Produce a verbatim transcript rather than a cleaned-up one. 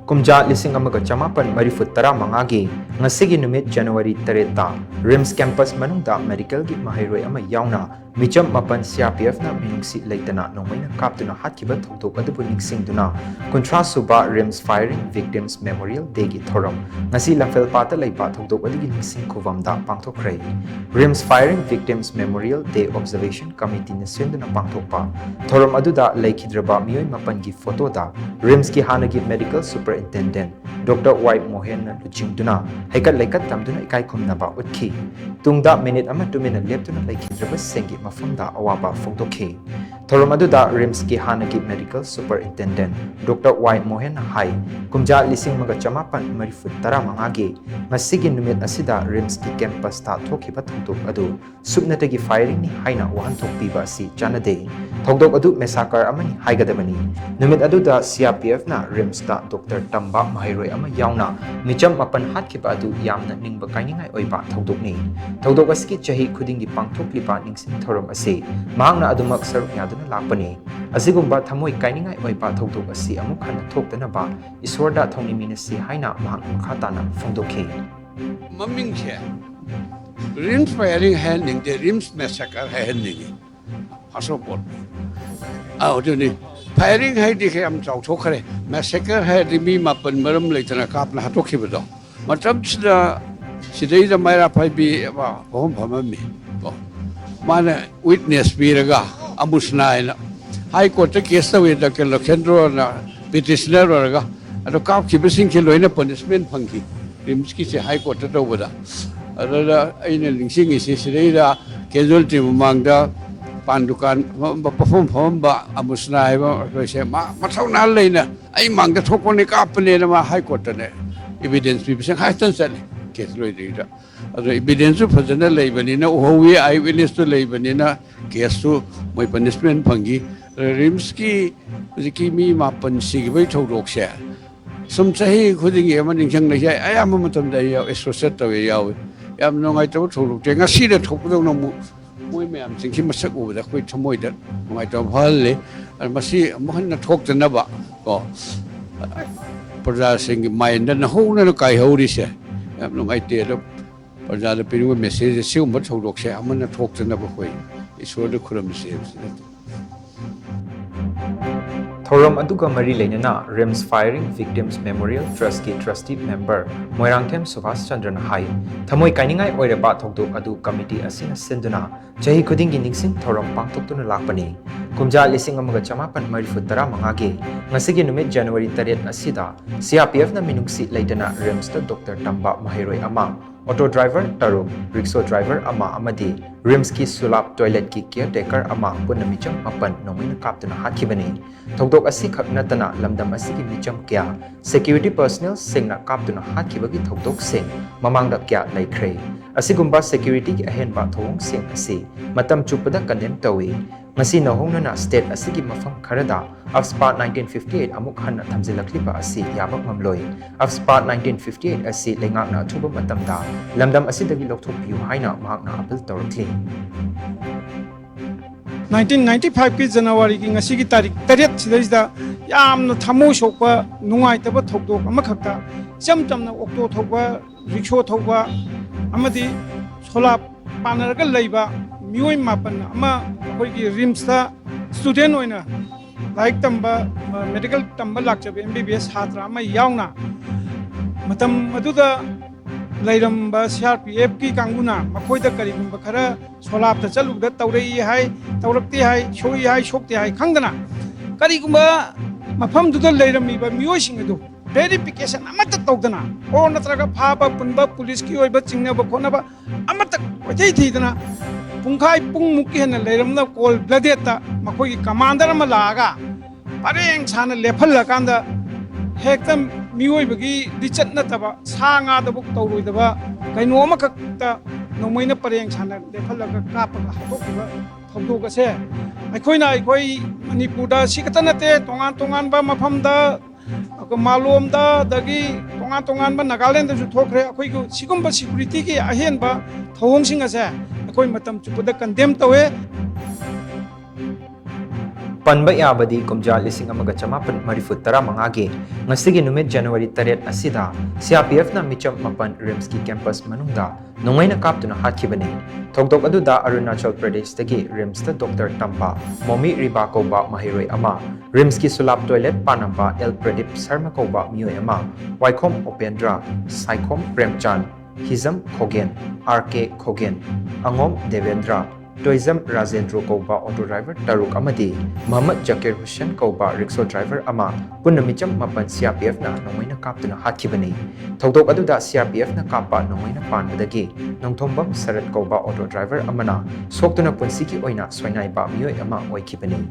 ꯀꯨꯝꯖꯥ ꯂꯤꯁꯤꯡ ꯑꯃꯒ ꯆꯃꯥꯄꯟ ꯃꯔꯤꯐꯨ ꯇꯔꯥꯃꯉꯥꯒꯤ ꯉꯁꯤꯒꯤ ꯅꯨꯃꯤꯠ January ꯇꯔꯦꯠꯇ RIMS campus ꯃꯅꯨꯡꯗ medicalꯒꯤ ꯃꯍꯩꯔꯣꯏ ꯑꯃ ꯌꯥꯎꯅ ꯃꯤꯆꯝ ꯃꯥꯄꯟ CRPFꯅ ꯃꯤꯅꯨꯡꯁꯤ ꯂꯩꯇꯅ ꯅꯣꯡꯃꯩꯅ ꯀꯥꯞꯇꯨꯅ ꯍꯥꯠꯈꯤꯕ ꯊꯧꯗꯣꯛ ꯑꯗꯨꯕꯨ ꯅꯤꯡꯁꯤꯡꯗꯨꯅ ꯀꯨꯟꯊ꯭ꯔꯥ ꯁꯨꯕ RIMS Firing Victims Memorial Dayꯒꯤ ꯊꯧꯔꯝ ꯉꯁꯤ ꯂꯝꯐꯦꯜꯄꯥꯠꯇ ꯂꯩꯕ ꯊꯧꯗꯣꯛ ꯑꯗꯨꯒꯤ ꯅꯤꯡꯁꯤꯡ ꯈꯨꯕꯝꯗ ꯄꯥꯡꯊꯣꯛꯈ꯭ꯔꯦ꯫ RIMS Firing Victims Memorial Day Observation Committeeꯅ ꯁꯤꯟꯗꯨꯅ ꯄꯥꯡꯊꯣꯛꯄ ꯊꯧꯔꯝ ꯑꯗꯨꯗ ꯂꯩꯈꯤꯗ꯭ꯔꯕ ꯃꯤꯑꯣꯏ ꯃꯥꯄꯟꯒꯤ photoꯗ RIMSꯀꯤ ꯍꯥꯟꯅꯒꯤ medical superintendent Doctor ꯋꯥꯏ ꯃꯣꯍꯦꯟꯅ ꯂꯨꯆꯤꯡꯗꯨꯅ ꯍꯩꯀꯠ ꯂꯩꯀꯠ ꯇꯝꯗꯨꯅ ꯏꯀꯥꯏ ꯈꯨꯝꯅꯕ ꯎꯠꯈꯤ꯫ ꯇꯨꯡꯗ minute ꯑꯃ ꯇꯨꯃꯤꯟꯅ ꯂꯦꯞꯇꯨꯅ ꯂꯩꯈꯤꯗ꯭ꯔꯕꯁꯤꯡꯒꯤ ꯃꯐꯝꯗ ꯑꯋꯥꯕ ꯐꯣꯡꯗꯣꯛꯈꯤ꯫ ꯊꯧꯔꯝ ꯑꯗꯨꯗ RIMSꯀꯤ ꯍꯥꯟꯅꯒꯤ medical superintendent Doctor ꯋꯥꯏ ꯃꯣꯍꯦꯟꯅ ꯍꯥꯏ, ꯀꯨꯝꯖꯥ ꯂꯤꯁꯤꯡ ꯑꯃꯒ ꯆꯃꯥꯄꯟ ꯃꯔꯤꯐꯨ ꯇꯔꯥꯃꯉꯥꯒꯤ ꯉꯁꯤꯒꯤ ꯅꯨꯃꯤꯠ ꯑꯁꯤꯗ RIMSꯀꯤ campusꯇ ꯊꯣꯛꯈꯤꯕ ꯊꯧꯗꯣꯛ ꯑꯗꯨ ꯁꯨꯞꯅꯇꯒꯤ firingꯅꯤ ꯍꯥꯏꯅ ꯋꯥꯍꯟꯊꯣꯛ ꯄꯤꯕ ꯑꯁꯤ ꯆꯥꯟꯅꯗꯦ꯫ ꯊꯧꯗꯣꯛ ꯑꯗꯨ massacre ꯑꯃꯅꯤ ꯍꯥꯏꯒꯗꯕꯅꯤ꯫ ꯅꯨꯃꯤꯠ ꯑꯗꯨꯗ CRPFꯅ RIMSꯇ doctor ꯇꯝꯕ ꯃꯍꯩꯔꯣꯏ ꯑꯃ ꯌꯥꯎꯅ ꯃꯤꯆꯝ ꯃꯥꯄꯟ ꯍꯥꯠꯈꯤꯕ ꯑꯗꯨ ꯌꯥꯝꯅ ꯅꯤꯡꯕ ꯀꯥꯏꯅꯤꯡꯉꯥꯏ ꯑꯣꯏꯕ ꯊꯧꯗꯣꯛꯅꯤ꯫ ꯊꯧꯗꯣꯛ ꯑꯁꯤꯒꯤ ꯆꯍꯤ ꯈꯨꯗꯤꯡꯒꯤ ꯄꯥꯡꯊꯣꯛꯂꯤꯕ ꯅꯤꯡꯁꯤꯡ ꯊꯧꯔꯝ ꯑꯁꯤ ꯃꯍꯥꯛꯅ ꯑꯗꯨꯃꯛ ꯁꯔꯨꯛ ꯌꯥꯗꯨꯅ ꯂꯥꯛꯄꯅꯤ꯫ ꯑꯁꯤꯒꯨꯝꯕ ꯊꯃꯣꯏ ꯀꯥꯏꯅꯤꯡꯉꯥꯏ ꯑꯣꯏꯕ ꯊꯧꯗꯣꯛ ꯑꯁꯤ ꯑꯃꯨꯛ ꯍꯟꯅ ꯊꯣꯛꯇꯅꯕ ꯏꯁꯣꯔꯗ ꯊꯧꯅꯤꯃꯤꯟꯅꯁꯤ ꯍꯥꯏꯅ ꯃꯍꯥꯛꯅ ꯃꯈꯥ ꯇꯥꯅ ꯐꯣꯡꯗꯣꯛꯈꯤ꯫ ꯃꯃꯤꯡꯁꯦ RIMS firing ꯍꯥꯏꯍꯟꯅꯤꯡꯗꯦ, RIMS massacre ꯍꯥꯏꯍꯟꯅꯤꯡꯉꯤ꯫ ꯑꯁꯣꯛꯄꯣꯠ꯫ ꯑꯥ, ꯑꯗꯨꯅꯤ꯫ Firing ꯍꯥꯏꯗꯤ ꯀꯌꯥꯝ ꯆꯥꯎꯊꯣꯛꯈ꯭ꯔꯦ꯫ Massacre ꯍꯥꯏꯔꯗꯤ ꯃꯤ ꯃꯥꯄꯟ ꯃꯔꯝ ꯂꯩꯇꯅ ꯀꯥꯞꯅ ꯍꯥꯠꯇꯣꯛꯈꯤꯕꯗꯣ꯫ ꯃꯇꯝꯁꯤꯗ ꯁꯤꯗꯩꯗ ꯃꯩꯔꯥ ꯄꯥꯏꯕꯤ ꯑꯃ ꯄꯣꯐꯝ ꯐꯝꯃꯝꯃꯤ꯫ ꯀꯣ꯫ ꯃꯥꯅ witness ꯄꯤꯔꯒ ꯑꯃꯨꯁꯅꯥ ꯍꯥꯏꯅ High Courtꯇ case ꯇꯧꯋꯤ, ꯗꯥꯛꯇꯔ ꯂꯣꯈꯦꯟꯗ꯭ꯔꯣꯅ petitioner ꯑꯣꯏꯔꯒ꯫ ꯑꯗꯣ ꯀꯥꯞꯈꯤꯕꯁꯤꯡꯁꯦ ꯂꯣꯏꯅ punishment ꯐꯪꯈꯤ RIMSꯀꯤꯁꯦ High Courtꯇ ꯇꯧꯕꯗ꯫ ꯑꯗꯨꯗ ꯑꯩꯅ ꯅꯤꯡꯁꯤꯡꯉꯤꯁꯤ ꯁꯤꯗꯩꯗ casualty ꯃꯃꯥꯡꯗ ꯄꯥꯟ ꯗꯨꯀꯥꯟ ꯐꯝꯃꯝꯕ, ꯄꯣꯐꯝ ꯐꯝꯃꯝꯕ ꯑꯃꯨꯁꯅꯥ ꯍꯥꯏꯕ ꯑꯩꯈꯣꯏꯁꯦ ꯃꯥ ꯃꯊꯧꯅꯥ ꯂꯩꯅ ꯑꯩ ꯃꯥꯡꯗ ꯊꯣꯛꯄꯅꯦ ꯀꯥꯞꯄꯅꯦꯅ ꯃꯥ High Courtꯇꯅꯦ evidence ꯄꯤꯕꯁꯦ ꯉꯥꯏꯍꯥꯛꯇꯪ ꯆꯠꯂꯦ case ꯂꯣꯏꯗ꯭ꯔꯤꯉꯩꯗ꯫ ꯑꯗꯣ evidenceꯁꯨ ꯐꯖꯅ ꯂꯩꯕꯅꯤꯅ, ꯎꯍꯧꯋꯤ, eyewitnessꯇꯨ ꯂꯩꯕꯅꯤꯅ caseꯇꯨ ꯃꯣꯏ punishment ꯐꯪꯈꯤ꯫ ꯑꯗꯣ RIMSꯀꯤ ꯍꯧꯖꯤꯛꯀꯤ ꯃꯤ ꯃꯥꯄꯟ ꯁꯤꯈꯤꯕꯒꯤ ꯊꯧꯗꯣꯛꯁꯦ ꯁꯨꯝ ꯆꯍꯤ ꯈꯨꯗꯤꯡꯒꯤ ꯑꯃ ꯅꯤꯡꯁꯤꯡꯅꯩ ꯌꯥꯏ, ꯑꯌꯥꯝꯕ ꯃꯇꯝꯗ ꯑꯩ ꯌꯥꯎ-, associate ꯇꯧꯋꯦ, ꯌꯥꯎꯋꯦ꯫ ꯌꯥꯝ ꯅꯨꯡꯉꯥꯏꯇꯕ ꯊꯧꯗꯣꯛꯇꯤ ꯉꯁꯤꯗ ꯊꯣꯛꯄꯗꯧꯅ ꯑꯃꯨꯛ ꯃꯣꯏ ꯃꯌꯥꯝꯁꯤꯡꯁꯤ ꯃꯁꯛ ꯎꯕꯗ ꯑꯩꯈꯣꯏ ꯊꯃꯣꯏꯗ ꯅꯨꯡꯉꯥꯏꯇꯕ ꯐꯥꯎꯍꯜꯂꯤ꯫ ꯑꯗꯨ ꯃꯁꯤ ꯑꯃꯨꯛ ꯍꯟꯅ ꯊꯣꯛꯇꯅꯕ ꯀꯣ, ꯄ꯭ꯔꯖꯥꯁꯤꯡꯒꯤ ꯃꯥꯏꯟꯗ ꯅꯧꯍꯧꯅꯅ ꯀꯥꯏꯍꯧꯔꯤꯁꯦ ꯌꯥꯝ ꯅꯨꯡꯉꯥꯏꯇꯦ꯫ ꯑꯗꯣ ꯄ꯭ꯔꯖꯥꯗ ꯄꯤꯅꯤꯡꯕ ꯃꯦꯁꯦꯖꯁꯦ ꯁꯤꯒꯨꯝꯕ ꯊꯧꯗꯣꯛꯁꯦ ꯑꯃꯅ ꯊꯣꯛꯇꯅꯕ ꯑꯩꯈꯣꯏ ꯏꯁꯣꯔꯗ ꯈꯨꯔꯨꯝꯁꯤ ꯍꯥꯏꯕꯁꯤꯅ꯫ ꯊꯧꯔꯝ ꯑꯗꯨꯒ ꯃꯔꯤ ꯂꯩꯅꯅ RIMS Firing Victims Memorial Trustꯀꯤ trustee member Moirangthem Subhash ꯆꯟꯗ꯭ꯔꯅ ꯍꯥꯏ, ꯊꯃꯣꯏ ꯀꯥꯏꯅꯤꯡꯉꯥꯏ ꯑꯣꯏꯔꯕ ꯊꯧꯗꯣꯛ ꯑꯗꯨ committee ꯑꯁꯤꯅ ꯁꯤꯟꯗꯨꯅ ꯆꯍꯤ ꯈꯨꯗꯤꯡꯒꯤ ꯅꯤꯡꯁꯤꯡ ꯊꯧꯔꯝ ꯄꯥꯡꯊꯣꯛꯇꯨꯅ ꯂꯥꯛꯄꯅꯤ꯫ ꯀꯨꯝꯖꯥ ꯂꯤꯁꯤꯡ ꯑꯃꯒ ꯆꯃꯥꯄꯟ ꯃꯔꯤꯐꯨ ꯇꯔꯥꯃꯉꯥꯒꯤ ꯉꯁꯤꯒꯤ ꯅꯨꯃꯤꯠ January ꯇꯔꯦꯠ ꯑꯁꯤꯗ CRPFꯅ ꯃꯤꯅꯨꯡꯁꯤ ꯂꯩꯇꯅ RIMSꯇ doctor ꯇꯝꯕ ꯃꯍꯩꯔꯣꯏ ꯑꯃ, auto driver ꯇꯔꯨꯛ, rickshaw driver ꯑꯃ ꯑꯃꯗꯤ RIMSꯀꯤ ꯁꯨꯂꯥꯞ toiletꯀꯤ caretaker ꯑꯃ ꯄꯨꯟꯅ ꯃꯤꯆꯝ ꯃꯥꯄꯟ ꯅꯣꯡꯃꯩꯅ ꯀꯥꯞꯇꯨꯅ ꯍꯥꯠꯈꯤꯕꯅꯤ꯫ ꯊꯧꯗꯣꯛ ꯑꯁꯤꯈꯛ ꯅꯠꯇꯅ ꯂꯝꯗꯝ ꯑꯁꯤꯒꯤ ꯃꯤꯆꯝ ꯀꯌꯥ security personnelꯁꯤꯡꯅ ꯀꯥꯞꯇꯨꯅ ꯍꯥꯠꯈꯤꯕꯒꯤ ꯊꯧꯗꯣꯛꯁꯤꯡ ꯃꯃꯥꯡꯗ ꯀꯌꯥ ꯂꯩꯈ꯭ꯔꯦ꯫ ꯑꯁꯤꯒꯨꯝꯕ securityꯒꯤ ꯑꯍꯦꯟꯕ ꯊꯧꯑꯣꯡꯁꯤꯡ ꯑꯁꯤ ꯃꯇꯝ ꯆꯨꯞꯄꯗ condemn ꯇꯧꯏ꯫ ꯉꯁꯤ ꯅꯧꯍꯧꯅꯅ state ꯑꯁꯤꯒꯤ ꯃꯐꯝ ꯈꯔꯗ AFSPA nineteen fifty eight ꯑꯃꯨꯛ ꯍꯟꯅ ꯊꯝꯖꯤꯜꯂꯛꯂꯤꯕ ꯑꯁꯤ ꯌꯥꯕ ꯉꯝꯂꯣꯏ꯫ AFSPA nineteen fifty eight ꯑꯁꯤ ꯂꯩꯉꯥꯛꯅ ꯑꯊꯨꯕ ꯃꯇꯝꯗ ꯂꯝꯗꯝ ꯑꯁꯤꯗꯒꯤ ꯂꯧꯊꯣꯛꯄꯤꯌꯨ ꯍꯥꯏꯅ ꯃꯍꯥꯛꯅ appeal ꯇꯧꯔꯛꯂꯤ꯫ Nineteen ninety fiveꯀꯤ Januaryꯒꯤ ꯉꯁꯤꯒꯤ ꯇꯥꯔꯤꯛ ꯇꯔꯦꯠ ꯁꯤꯗꯩꯁꯤꯗ ꯌꯥꯝꯅ ꯊꯃꯣꯏ ꯁꯣꯛꯄ, ꯅꯨꯡꯉꯥꯏꯇꯕ ꯊꯧꯗꯣꯛ ꯑꯃꯈꯛꯇ, ꯏꯆꯝ ꯆꯝꯅ auto ꯊꯧꯕ, rickshaw ꯊꯧꯕ ꯑꯃꯗꯤ ꯁꯣꯂꯥꯞ ꯄꯥꯟꯅꯔꯒ ꯂꯩꯕ ꯃꯤꯑꯣꯏ ꯃꯥꯄꯟ ꯑꯃ ꯑꯩꯈꯣꯏꯒꯤ RIMSꯇ student ꯑꯣꯏꯅ ꯂꯥꯏꯔꯤꯛ ꯇꯝꯕ, medical ꯇꯝꯕ ꯂꯥꯛꯆꯕ MBBS ꯁꯥꯇ꯭ꯔ ꯑꯃ ꯌꯥꯎꯅ ꯃꯇꯝ ꯑꯗꯨꯗ ꯂꯩꯔꯝꯕ CRPFꯀꯤ ꯀꯥꯡꯕꯨꯅ ꯃꯈꯣꯏꯗ ꯀꯔꯤꯒꯨꯝꯕ ꯈꯔ ꯁꯣꯂꯥꯞꯇ ꯆꯠꯂꯨꯕꯗ ꯇꯧꯔꯛꯏ ꯍꯥꯏ, ꯇꯧꯔꯛꯇꯦ ꯍꯥꯏ, ꯁꯣꯛꯏ ꯍꯥꯏ, ꯁꯣꯛꯇꯦ ꯍꯥꯏ ꯈꯪꯗꯅ ꯀꯔꯤꯒꯨꯝꯕ ꯃꯐꯝꯗꯨꯗ ꯂꯩꯔꯝꯃꯤꯕ ꯃꯤꯑꯣꯏꯁꯤꯡ ꯑꯗꯨ verification ꯑꯃꯠꯇ ꯇꯧꯗꯅ, ꯑꯣꯔ ꯅꯠꯇ꯭ꯔꯒ ꯐꯥꯕ ꯄꯨꯟꯕ, ꯄꯨꯂꯤꯁꯀꯤ ꯑꯣꯏꯕ ꯆꯤꯡꯅꯕ ꯈꯣꯠꯅꯕ ꯑꯃꯠꯇ ꯀꯣꯏꯊꯤ ꯊꯤꯗꯅ ꯄꯨꯡꯈꯥꯏ ꯄꯨꯡꯃꯨꯛꯀꯤ ꯍꯦꯟꯅ ꯂꯩꯔꯝꯅ cold bloodedꯇ ꯃꯈꯣꯏꯒꯤ commander ꯑꯃ ꯂꯥꯛꯑꯒ ꯄꯔꯦꯡ ꯁꯥꯅ ꯂꯦꯞꯍꯜꯂꯀꯥꯟꯗ ꯍꯦꯛꯇ ꯃꯤꯑꯣꯏꯕꯒꯤ ꯂꯤꯆꯠ ꯅꯠꯇꯕ ꯁꯥ ꯉꯥꯗꯕꯨ ꯇꯧꯔꯣꯏꯗꯕ ꯀꯩꯅꯣ ꯑꯃꯈꯛꯇ ꯅꯣꯡꯃꯩꯅ ꯄꯔꯦꯡ ꯁꯥꯅ ꯂꯦꯞꯍꯜꯂꯒ ꯀꯥꯞꯄꯒ ꯍꯥꯠꯇꯣꯛꯈꯤꯕ ꯊꯧꯗꯣꯛ ꯑꯁꯦ ꯑꯩꯈꯣꯏꯅ, ꯑꯩꯈꯣꯏ ꯃꯅꯤꯄꯨꯔꯗ ꯁꯤ ꯈꯛꯇ ꯅꯠꯇꯦ, ꯇꯣꯉꯥꯟ ꯇꯣꯉꯥꯟꯕ ꯃꯐꯝꯗ, ꯑꯩꯈꯣꯏ ꯃꯥꯂꯣꯝꯗ, ꯑꯗꯒꯤ ꯇꯣꯉꯥꯟ ꯇꯣꯉꯥꯟꯕ ꯅꯥꯒꯥꯂꯦꯟꯗꯁꯨ ꯊꯣꯛꯈ꯭ꯔꯦ꯫ ꯑꯩꯈꯣꯏꯒꯤ ꯁꯤꯒꯨꯝꯕ securityꯒꯤ ꯑꯍꯦꯟꯕ ꯊꯧꯑꯣꯡꯁꯤꯡ ꯑꯁꯦ ꯑꯩꯈꯣꯏ ꯃꯇꯝ ꯆꯨꯞꯄꯗ condemn ꯇꯧꯋꯦ꯫ ꯄꯟꯕ ꯌꯥꯕꯗꯤ ꯀꯨꯝꯖꯥ ꯂꯤꯁꯤꯡ ꯑꯃꯒ ꯆꯃꯥꯄꯟ ꯃꯔꯤꯐꯨ ꯇꯔꯥꯃꯉꯥꯒꯤ ꯉꯁꯤꯒꯤ ꯅꯨꯃꯤꯠ January ꯇꯔꯦꯠ ꯑꯁꯤꯗ C R P Fꯅ ꯃꯤꯆꯝ ꯃꯥꯄꯟ RIMSꯀꯤ campus ꯃꯅꯨꯡꯗ ꯅꯣꯡꯃꯩꯅ ꯀꯥꯞꯇꯨꯅ ꯍꯥꯠꯈꯤꯕꯅꯤ꯫ ꯊꯧꯗꯣꯛ ꯑꯗꯨꯗ ꯑꯔꯨꯅꯥꯆꯜ ꯄ꯭ꯔꯗꯦꯁꯇꯒꯤ RIMSꯇ doctor ꯇꯝꯕ ꯃꯣꯃꯤ ꯔꯤꯕꯥ ꯀꯧꯕ ꯃꯍꯩꯔꯣꯏ ꯑꯃ, RIMSꯀꯤ ꯁꯨꯂꯥꯞ toilet ꯄꯥꯟꯅꯕ L ꯄ꯭ꯔꯗꯤꯞ ꯁꯔꯃ ꯀꯧꯕ ꯃꯤꯑꯣꯏ ꯑꯃ, ꯋꯥꯏꯈꯣꯝ ꯎꯄꯦꯟꯗ꯭ꯔ, ꯁꯥꯏꯈꯣꯝ ꯄ꯭ꯔꯦꯝꯆꯥꯟ, ꯍꯤꯖꯝ ꯈꯣꯒꯦꯟ, R K ꯈꯣꯒꯦꯟ, ꯑꯉꯣꯝ ꯗꯦꯕꯦꯟꯗ꯭ꯔ, ꯇꯣꯏꯖꯝ ꯔꯥꯖꯦꯟꯗ꯭ꯔꯣ ꯀꯧꯕ auto driver ꯇꯔꯨꯛ ꯑꯃꯗꯤ ꯃꯍꯃꯗ ꯖꯀꯤꯔ ꯍꯨꯁꯦꯟ ꯀꯧꯕ rickshaw driver ꯑꯃ, ꯄꯨꯟꯅ ꯃꯤꯆꯝ ꯃꯥꯄꯟ C R P Fꯅ ꯅꯣꯡꯃꯩꯅ ꯀꯥꯞꯇꯨꯅ ꯍꯥꯠꯈꯤꯕꯅꯤ꯫ ꯊꯧꯗꯣꯛ ꯑꯗꯨꯗ C R P Fꯅ ꯀꯥꯞꯄ ꯅꯣꯡꯃꯩꯅ ꯄꯥꯟꯕꯗꯒꯤ ꯅꯣꯡꯊꯣꯝꯕꯝ ꯁꯔꯠ ꯀꯧꯕ auto driver ꯑꯃꯅ ꯁꯣꯛꯇꯨꯅ ꯄꯨꯟꯁꯤꯒꯤ ꯑꯣꯏꯅ ꯁꯣꯏꯅꯥꯏꯕ ꯃꯤꯑꯣꯏ ꯑꯃ ꯑꯣꯏꯈꯤꯕꯅꯤ꯫